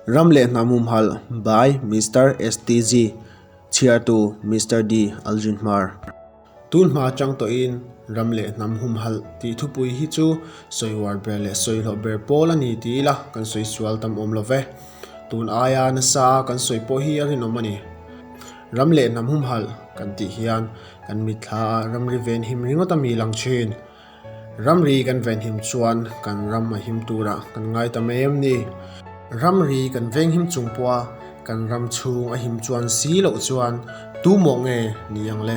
Ram leh Hnam Humhalh by Mister STG, chhiartu Mister D Aldrin Hmar. Tun hma atang tawhin Ram leh Hnam Humhalh tih thupui hi chu sawi uar ber leh sawi hlawh ber pawl a ni ti ila kan sawi sual tam awm lo ve. Tun aia nasa a kan sawi pawh hi a rinawm a ni. Ram leh Hnam Humhalh kan tih hian kan mitthla ah ramri venhim ringawt a mi lang thin. Ramri kan venhim chuan kan ram a him turah kan ngai ta mai em ni? Ramri kan venghim chung pawha kan ram chhung a him chuan si loh chuan tu mawh nge ni ang le?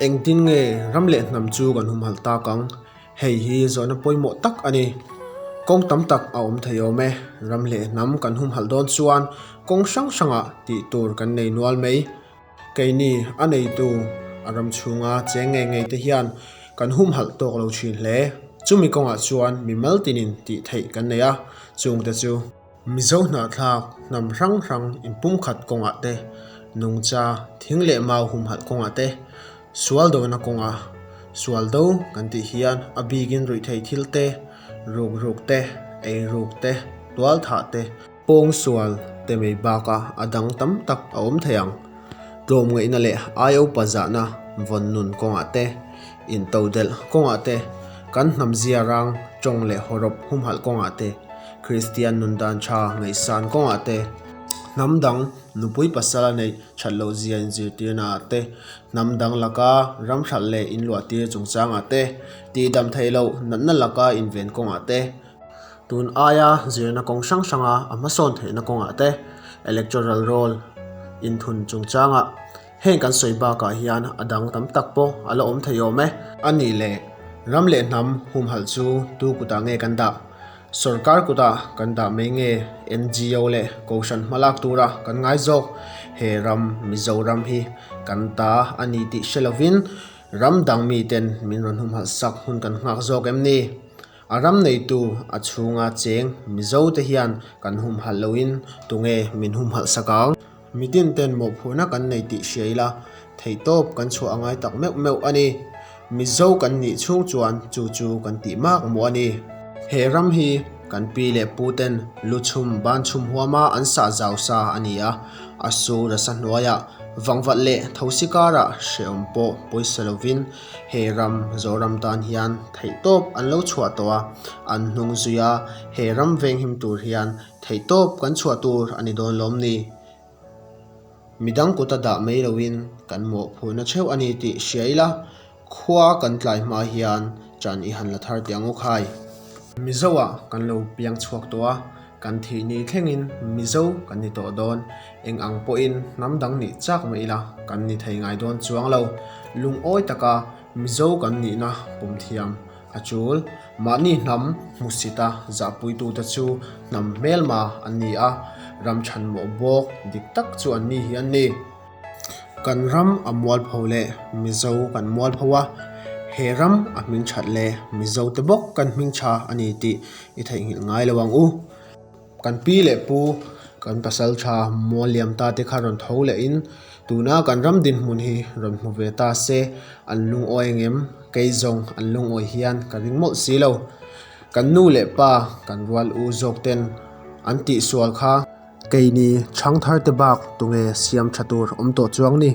Engtin nge ram leh hnam chu kan humhalh tak ang? Hei hi zawhna pawimawh tak a ni. Kawng tam tak a awm thei awm e. Ram leh hnam kan humhalh dawn chuan kawng hrang hrangah tih tur kan nei nual mai. Keini a neitu a ram chhunga cheng ngei ngei te hian kan humhalh tawk lo thin hle. Chumi kawngah chuan mimal tinin tih theih kan nei a, chungte chu. Mizo hnahthlak hnam hrang hrang inpumkhat kawngah te, nungcha, thing leh mau humhalh kawngah te, sual dona kawngah sual do kan tih hian a bikin ruihtheih thil te, ruk ruk te, ei ruk te, tual thah te, Pawngsual te mai bakah a dang tam tak a awm thei ang. Tlawmngaihna leh aiopa zahna vawn nun kawngah te, intodelh kawngah te, kan hnam zia rang tawng leh hawrawp humhalh kawngah te, Kristian nun dan tha ngaihsan kawngah te, hnam dang nupui pasal a neih that loh zia inzirtirna ah te, hnam dang laka ram hralh leh inluahtir chungchangah te, tihdam theih loh natna laka inven kawngah te, Tun aia zirna kawng hrang hranga a hmasawn theihna kawngah te, electoral roll inthun chungchangah heng kan sawi bakah hian a dang tam tak pawh a la awm thei awm e. A nih leh, ram leh hnam humhalh chu tu kutah nge kan dah? Sorkar kutah kan dah mai nge NGO leh Kohhran hmalak tura kan ngai zawk? He ram, Mizoram hi kan ta a ni tih hre lovin ram dang miten min rawn humhalh sak hun kan nghak zawk em ni? A ram neitu a chhunga cheng Mizo te hian kan humhalh loin tunge min humhalh sak ang? Mitin ten mawhphurhna kan nei tih hria ila, theihtawp kan chhuah a ngai tak meuh meuh a ni. Mizo kan nih chhung chuan chu chu kan tih mak mawh a ni. He ram hi kan pi leh pu ten lu chhum ban chhum huama an sah zau sa a ni a, a sur a sa hnuaiah vangvat leh thosi karah hrehawm pawh pawisa lovin He ram, Zoram tan hian theihtawp an lo chhuah tawh a, an hnung zui a, he ram venghim tur hian theihtawp kan chhuah tur a ni dawn lawm ni? Midang kuta dah mai loin kan mawhphurhna theuh a ni tih hria ila, khua kan tlai hma hian chan i han la thar teh ang u khai. Mizoah kan lo piang chhuak tawh a, Kan thih ni thlengin Mizo kan ni tawh dawn. Eng ang pawhin hnam dang nih chak mah ila kan ni thei ngai dawn chuang lo. Lungawi taka Mizo kan nihna pawm thiam a tul. Mahni hnam hmusita zahpuitute chu hnam hmelma an ni a, ram chhanmawh bawk dik tak chu an ni hi an ni. Kan ram a mualpho leh Mizo kan mualpho a, he ram a hming that leh Mizo te bawk kan hming tha a ni tih i theihnghilh ngai lo ang u. Kan pi leh pu, kan pasal tha mual liam ta te kha rawn tho leh in tuna kan ram dinhmun hi rawn hmu ve ta se an lungawi angem? Kei zawng an lungawi hian ka ring mawlh si lo. Kan nu leh pa, kan rual u zawk ten an tihsual kha. Keini chhangthar te bak tunge siam tha tur awm tawh chuang ni?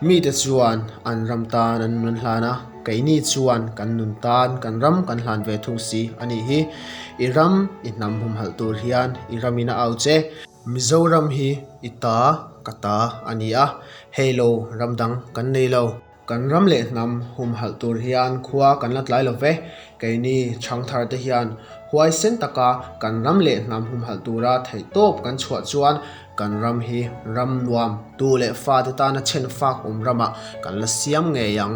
Mite chuan an ram tan an nun hlan a, keini chuan kan nun tan kan ram kan hlan ve thung si a nih hi. I ram i hnam humhalh tur hian i ramin a au che. Mizoram hi i ta ka ta a ni a, hei lo ram dang kan nei lo. Kan ram leh hnam humhalh tur hian khua kan la tlai lo ve. Keini chhangthar te hian huaisen taka kan ram leh hnam humhalh tura theihtawp kan chhuah chuan kan ram hi ram nuam tu leh fate tana chhen fak awm ramah kan la siam ngei ang.